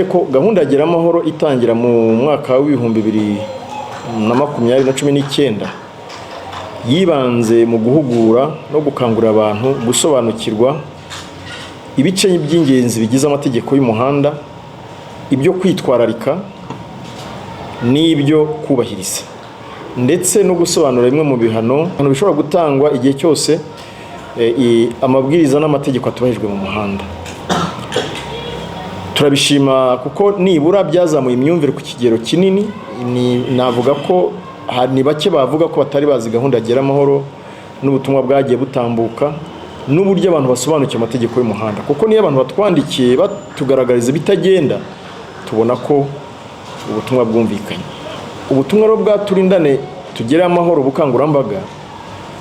Ko gahunda ya Gerayo Amahoro itangira mu mwaka w'2020 na 19 yibanze mu guhugura no gukangurira abantu gusobanukirwa ibice by'ingenzi bigize amategeko y'umuhanda, ibyo kwitwararika n'ibyo kubahiriza, ndetse no gusobanura bimwe mu bihano bishobora gutangwa igihe cyose amabwiriza n'amategeko atubahirijwe mu muhanda. Turabishima kuko nibura byazamuye imyumvire ku kigero kinini. Navuga ko ni bake bavuga ko batari bazi gahunda ya Gerayo Amahoro n'ubutumwa bwagiye butambuka n'uburyo abantu basobanukiwe amategeko y'umuhanda, kuko niyo abantu batwandikiye batugaragariza ibitagenda, tubona ko ubutumwa bwumvikanye. Ubutumwa rero bwa Turindane Tugere Amahoro, ubukangurambaga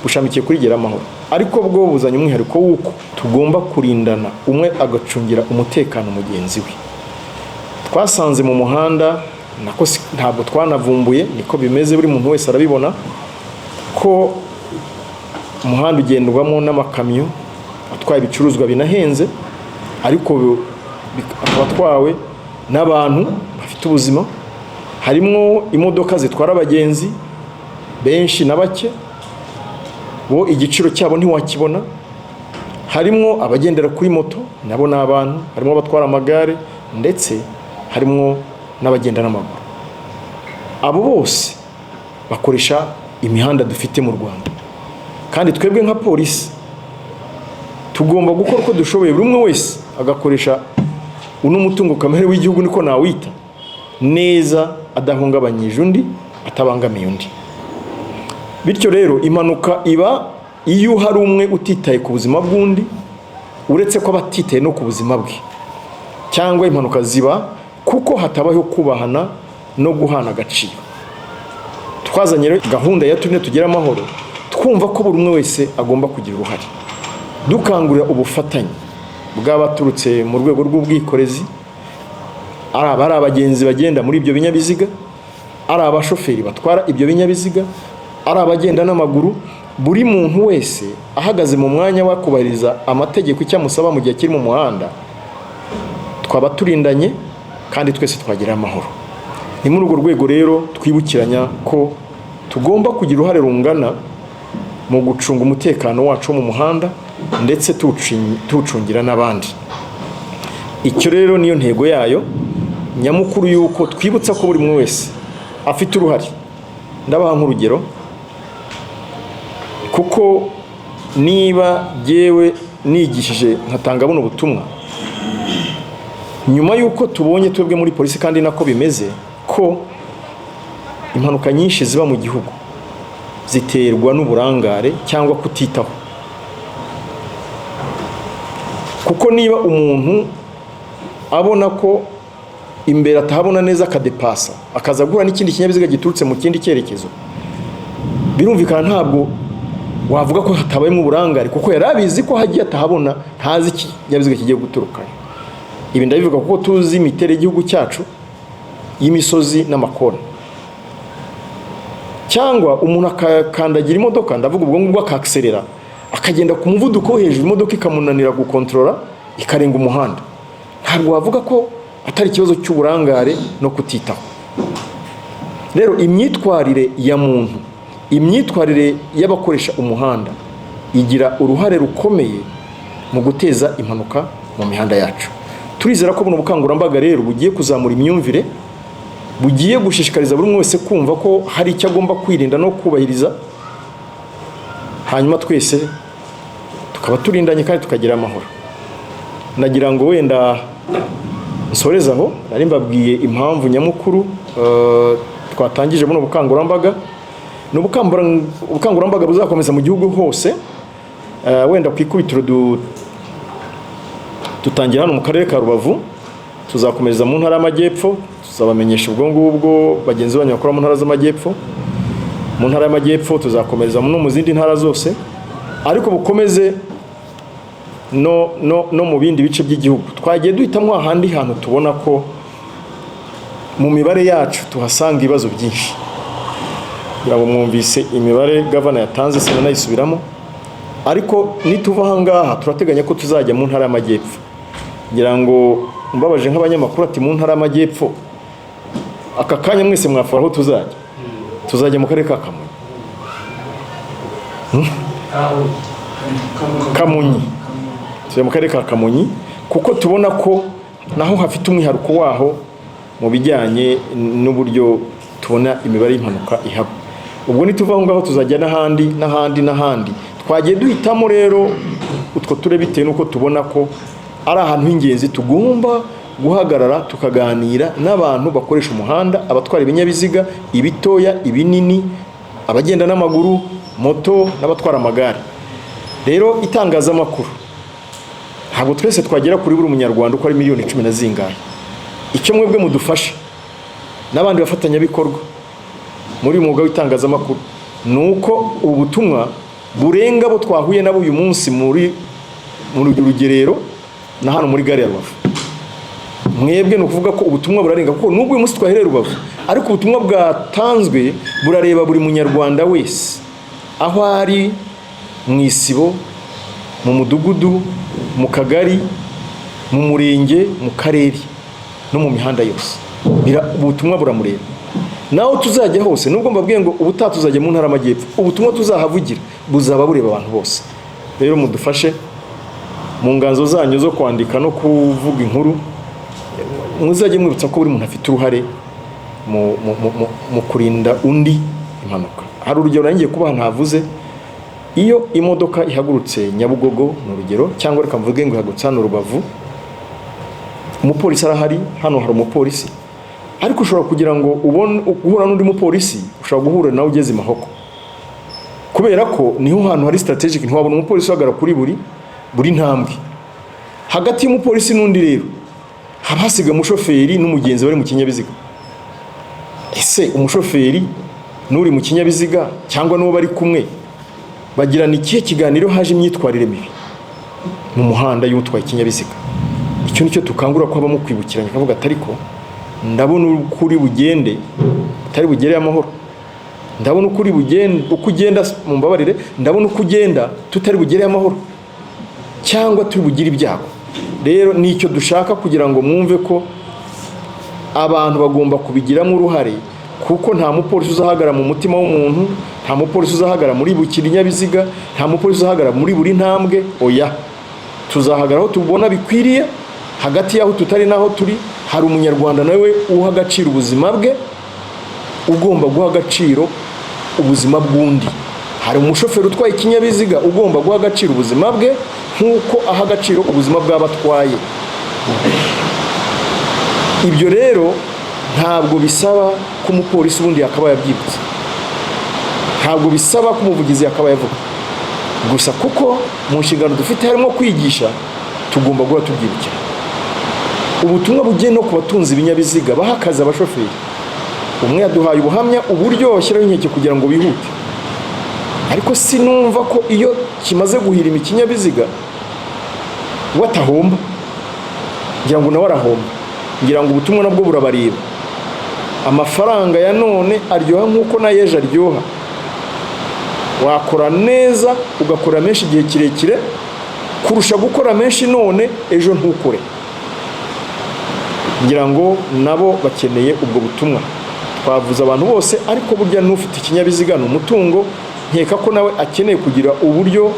bushamikiye kuri Gerayo Amahoro, ariko bwo buzanye umwihariko w'uko tugomba kurindana, umwe agacungira umutekano mugenzi we. Twasanze mu muhanda, nako ntabwo twanavumbuye, niko bimeze, buri muntu wese arabibona ko umuhanda ugendwamo n'amakamyo atwaye ibicuruzwa binahenze, ariko akaba atwawe n'abantu bafite ubuzima. Harimo imodoka zitwara abagenzi benshi na bake, bo igiciro cyabo ntiwakibona. Harimo abagendera kuri moto, nabo ni abantu. Harimo abatwara amagare, ndetse harimo n'abagenda n'amaguru. Abo bose bakoresha imihanda dufite mu Rwanda, kandi twebwe nka polisi tugomba gukora uko dushoboye, buri umwe wese agakoresha uno mutungo kamere w'igihugu, niko nawita, neza, adahungabanyije undi, atabangamiye undi. Bityo rero impanuka iba iyo hari umwe utitaye ku buzima bw'undi, uretse ko aba atitaye no ku buzima bwe, cyangwa impanuka ziba kuko hatabaho kubahana no guhana agaciro. Twazanye rero gahunda ya Turinde Tugere Amahoro, twumva ko buri umwe wese agomba kugira uruhare, dukangurira ubufatanye bw'abaturutse mu rwego rw'ubwikorezi, ari abari abagenzi bagenda muri ibyo binyabiziga, ari abashoferi batwara ibyo binyabiziga, ari abagenda n'amaguru. Buri muntu wese ahagaze mu mwanya we, kubahiriza amategeko icyo amusaba mu gihe kiri mu muhanda, twaba turindanye kandi twese twagira amahoro. Ni muri urwo rwego rero twibukiranya ko tugomba kugira uruhare rungana mu gucunga umutekano wacu wo mu muhanda, ndetse tuwucungira n'abandi. Icyo rero niyo ntego yayo nyamukuru, y'uko twibutsa ko buri umwe wese afite uruhare. Ndabaha nk'urugero, kuko niba jyewe nigishije nkatanga buno butumwa nyuma y'uko tubonye twebwe muri polisi, kandi nako bimeze, ko impanuka nyinshi ziba mu gihugu ziterwa n'uburangare cyangwa kutitaho, kuko niba umuntu abona ko imbere atahabona neza, akadepasa, akaza guhura n'ikindi kinyabiziga giturutse mu kindi cyerekezo, birumvikana ntabwo wavuga ko hatabayemo uburangare, kuko yari abizi ko hagiye atahabona, ntazi ikinyabiziga kigiye guturukayo. Ibi ndabivuga kuko tuzi imiterere y'igihugu cyacu y'imisozi n'amakona. Cyangwa umuntu akakandagira imodoka, ndavuga ubwo ngubwo akakiserera, akagenda ku muvuduko wo hejuru, imodoka ikamunanira gukontorora, ikarenga umuhanda, ntabwo wavuga ko atari ikibazo cy'uburangare no kutitaho. Rero imyitwarire ya muntu, imyitwarire y'abakoresha umuhanda igira uruhare rukomeye mu guteza impanuka mu mihanda yacu. Turizera ko buno bukangurambaga rero bugiye kuzamura imyumvire, bugiye gushishikariza buri umwe wese kumva ko hari icyo agomba kwirinda no kubahiriza, hanyuma twese tukaba turindanye kandi tukagira amahoro. Nagira ngo wenda nsoreze aho. Nari mbabwiye impamvu nyamukuru twatangije buno bukangurambaga. Ni ubukangurambaga buzakomeza mu gihugu hose. Wenda ku ikubitiro dutangira hano mu karere ka Rubavu, tuzakomeza mu ntara y'Amajyepfo. Tuzabamenyesha ubwo ngubwo bagenzi banyu bakora mu ntara z'Amajyepfo. Mu ntara y'Amajyepfo, tuzakomeza no mu zindi ntara zose, ariko bukomeze no mu bindi bice by'igihugu. Twagiye duhitamo ahandi hantu tubona ko mu mibare yacu tuhasanga ibibazo byinshi. Kugira ngo mwumvise imibare gavana yatanze, sinanayisubiramo, ariko nituva aha ngaha turateganya ko tuzajya mu ntara y'Amajyepfo, kugira ngo mbabaje nk'abanyamakuru ati mu ntara y'Amajyepfo aka kanya mwese mwafara aho tuzajya, tuzajya mu karere ka Kamonyi. Kamonyi, tujya mu karere ka Kamonyi kuko tubona ko naho hafite umwihariko waho mu bijyanye n'uburyo tubona imibare y'impanuka ihaba. Ubwo nituva aho ngaho tuzajya n'ahandi n'ahandi n'ahandi. Twagiye duhitamo rero utwo turere bitewe n'uko tubona ko ari ahantu h'ingenzi tugomba guhagarara tukaganira n'abantu bakoresha umuhanda, abatwara ibinyabiziga, ibitoya, ibinini, abagenda n'amaguru, moto n'abatwara amagare. Rero itangazamakuru, ntabwo twese twagera kuri buri munyarwanda uko ari miliyoni 10 na zingahe. Icyo mwebwe mudufasha n'abandi bafatanyabikorwa muri uyu mwuga w'itangazamakuru ni uko ubu butumwa burenga abo twahuye nabo uyu munsi muri Rugerero na hano muri gare ya Rubavu. Mwebwe ni ukuvuga ko ubutumwa burarenga, kuko nubwo uyu munsi twahereye Rubavu, ariko ubutumwa bwatanzwe burareba buri munyarwanda wese aho ari, mu isibo, mu mudugudu, mu kagari, mu murenge, mu karere no mu mihanda yose. Ubutumwa buramureba. Naho tuzajya hose, nubwo mbabwiye ngo ubutaha tuzajya mu ntara y'Amajyepfo, ubutumwa tuzahavugira buzaba bureba abantu bose. Rero mudufashe mu nganzo zanyu zo kwandika no kuvuga inkuru, muzajye mwibutsa ko buri muntu afite uruhare mu kurinda undi impanuka. Hari urugero nari ngiye kubaha ntavuze. Iyo imodoka ihagurutse Nyabugogo, ni urugero, cyangwa reka mvuge ngo ihagurutse hano Rubavu, umupolisi arahari, hano hari umupolisi, ariko ushobora kugira ngo ubone guhura n'undi mupolisi, ushobora guhura nawe ugeze i Mahoko, kubera ko niho hantu hari strategic. Ntiwabona umupolisi uhagarara kuri buri ntambwe. Hagati y'umupolisi n'undi rero haba hasigaye umushoferi n'umugenzi bari mu kinyabiziga. Ese umushoferi n'uri mu kinyabiziga cyangwa n'uwo bari kumwe bagirana ikihe kiganiro haje imyitwarire mibi mu muhanda y'utwaye ikinyabiziga? Icyo nicyo tukangura ko habamo kwibukiranya, akavuga ati ariko ndabona uko uri bugende utari bugere amahoro, ndabona uko uri bugende, uko ugenda, mumbabarire, ndabona uko ugenda tutari bugere amahoro cyangwa turi bugire ibyago. Rero nicyo dushaka kugira ngo mwumve ko abantu bagomba kubigiramo uruhare, kuko nta mupolisi uzahagarara mu mutima w'umuntu, nta mupolisi uzahagarara muri buri kinyabiziga, nta mupolisi uzahagarara muri buri ntambwe. Oya, tuzahagarara aho tubona bikwiriye. Hagati y'aho tutari n'aho turi hari umunyarwanda nawe uha agaciro ubuzima bwe, ugomba guha agaciro ubuzima bw'undi. Hari umushoferi utwaye ikinyabiziga ugomba guha agaciro ubuzima bwe nk'uko aha agaciro ubuzima bw'abo atwaye. Ibyo rero ntabwo bisaba ko umupolisi ubundi yakabaye abyibutsa, ntabwo bisaba ko umuvugizi yakabaye avuga gusa, kuko mu nshingano dufite harimo kwigisha, tugomba guhora tubyibukira. Ubutumwa bugiye no ku batunzi ibinyabiziga baha akazi abashoferi. Umwe yaduhaye ubuhamya uburyo babashyiraho inkeke kugira ngo bihute, ariko sinumva ko iyo kimaze guhirima ikinyabiziga we atahomba. Ngira ngo nawe arahomba. Ngira ngo ubutumwa nabwo burabareba. Amafaranga ya none aryoha nk'uko n'ayejo aryoha. Wakora neza ugakora menshi igihe kirekire kurusha gukora menshi none ejo ntukore. Ngira ngo nabo bakeneye ubwo butumwa. Twavuze abantu bose, ariko burya n'ufite ikinyabiziga ni umutungo, nkeka ko nawe akeneye kugira uburyo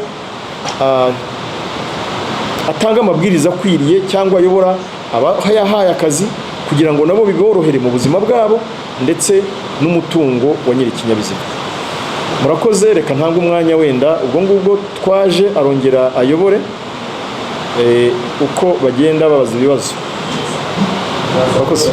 atanga amabwiriza akwiriye cyangwa ayobora aba yahaye akazi, kugira ngo nabo biborohere mu buzima bwabo ndetse n'umutungo wa nyiri ikinyabiziga. Murakoze. Reka ntange umwanya, wenda ubwo ngubwo twaje arongera ayobore uko bagenda babaza ibibazo. Murakoze.